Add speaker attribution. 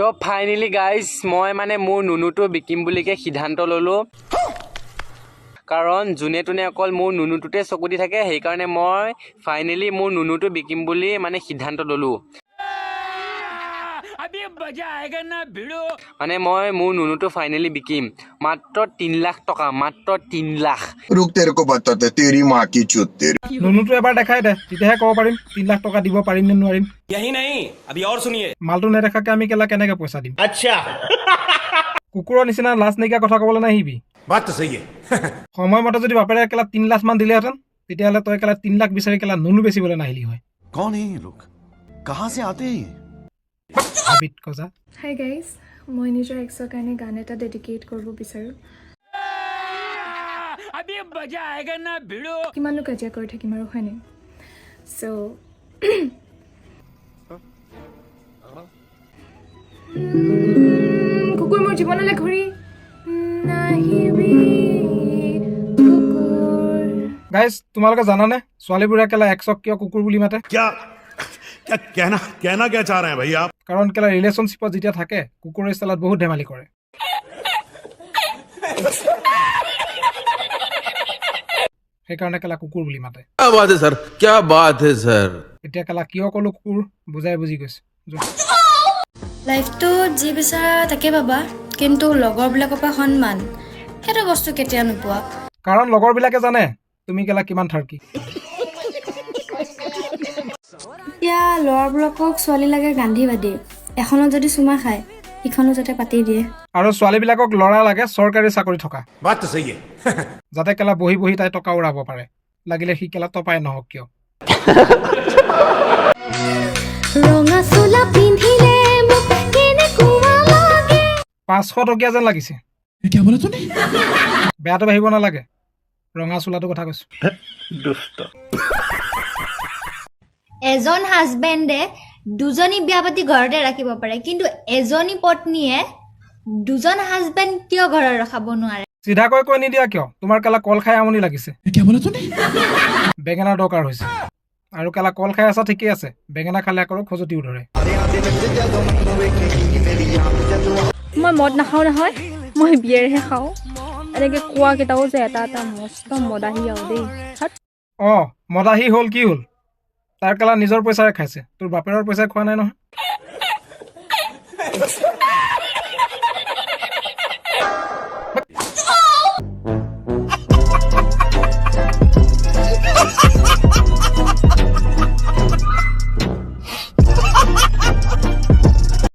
Speaker 1: তো finally guys, মই মানে মোৰ নুনুটো বিকিম বুলিকে সিদ্ধান্ত ল'লোঁ। কাৰণ যোনে তোনে অকল মোৰ নুনুটোতে চকু দি থাকে, সেইকাৰণে মই ফাইনেলি মোৰ নুনুটো বিকিম বুলি মানে সিদ্ধান্ত ল'লোঁ। মানে মই মোৰ নুনুটো ফাইনেলি বিকিম মাত্ৰ 3 লাখ টকা, মাত্ৰ 3 লাখ।
Speaker 2: रुक, तेरे को बताते, तेरी माँ की चुत तेरी।
Speaker 3: নুনুটো এবাৰ দেখাই দে, তেতিয়াহে ক'ব পাৰিম 3 লাখ টকা দিব পাৰিম নে নোৱাৰিম।
Speaker 4: यही नहीं, अभी और सुनिए।
Speaker 3: মালটো নেদেখাকে আমি কেলা কেনেকে পইচা দিম?
Speaker 4: अच्छा।
Speaker 3: কুকুৰৰ নিচিনা লাজ নাইকিয়া কথা ক'বলৈ নাহিবি।
Speaker 5: बात तो सही है।
Speaker 3: সময়মতে যদি বাপেৰে কেলা 3 লাখ মান দিলেহেঁতেন, তেতিয়াহ'লে তই কেলা 3 লাখ বিচাৰি কেলা নুনু বেচিবলৈ নাহিলি হয়।
Speaker 6: कौन है ये लोग? कहाँ से आते हैं ये?
Speaker 3: হাবিত কজা।
Speaker 7: হাই গাইজ, মই নিজৰ এক্সৰ কাৰণে গান এটা ডেডিকেট কৰিব বিচাৰোঁ। কিমাননো কাজিয়া কৰি থাকিম আৰু, হয়নে? চ' কুকুৰ মোৰ জীৱনলৈ ঘূৰি নাহিবি কুকুৰ।
Speaker 3: গাইজ, তোমালোকে জানানে ছোৱালীবোৰে কেলা এক্সক কিয় কুকুৰ বুলি মাতে?
Speaker 5: क्या क्या कहना कहना क्या चाह रहे हैं भैया आप?
Speaker 3: কাৰণ কেলা ৰিলেশ্যনশ্বিপত যেতিয়া থাকে, কুকুৰৰ ষ্টাইলত বহুত ধেমালি কৰে। সেইকাৰণে কেলা কুকুৰ বুলি মাতে।
Speaker 8: क्या बात है सर, क्या बात है सर।
Speaker 3: এতিয়া কেলা কিয় ক'লো কুকুৰ, বুজাই বুজি গৈছে। যোৱা।
Speaker 9: লাইফটোত যি বিচাৰা তাকে পাবা, কিন্তু লগৰবিলাকৰ পৰা সন্মান সেইটো বস্তু কেতিয়াও নোপোৱা।
Speaker 3: কাৰণ লগৰবিলাকে জানে তুমি কেলা কিমান থাৰ্কি।
Speaker 9: এতিয়া ল'ৰাবিলাকক ছোৱালী লাগে গান্ধীবাদী, এখনত যদি চুমা খায় সিখনো যাতে পাতি দিয়ে।
Speaker 3: আৰু ছোৱালীবিলাকক ল'ৰা লাগে চৰকাৰী চাকৰি থকা,
Speaker 5: बात तो सही है।
Speaker 3: যাতে কেলা বহি বহি তাই টকা উৰাব পাৰে, লাগিলে সি কেলা টপাই নহওক কিয়।
Speaker 9: ৰঙা চোলা পিন্ধিলে মোক কেনেকুৱা লাগে।
Speaker 3: 500 টকীয়া যেন লাগিছে। বেয়াটো ভাবিব নালাগে, ৰঙা চোলাটোৰ কথা কৈছো।
Speaker 10: এজন হাজবেণ্ডে দুজনী বিয়া পাতি ঘৰতে ৰাখিব পাৰে, কিন্তু এজনী পত্নীয়ে দুজন হাজবেণ্ড কিয় ঘৰত ৰখাব নোৱাৰে?
Speaker 3: চিধাকৈ কৈ নিদিয়া কিয়? তোমাৰ কেলা কল খাই আমনি লাগিছে, বেঙেনাৰ দৰকাৰ হৈছে। আৰু কেলা কল খাই আছা ঠিকেই আছে, বেঙেনা খালে আকৌ খজুতিও ধৰে।
Speaker 7: মই মদ নাখাওঁ নহয়, মই বিয়েৰহে খাওঁ। এনেকে কোৱা কেইটাও যে এটা এটা মস্ত মদাহী আৰু দেই।
Speaker 3: অঁ, মদাহী হ'ল কি হ'ল, তাৰ কেলা নিজৰ পইচাৰে খাইছে, তোৰ বাপেৰৰ পইচাই খোৱা নাই নহয়।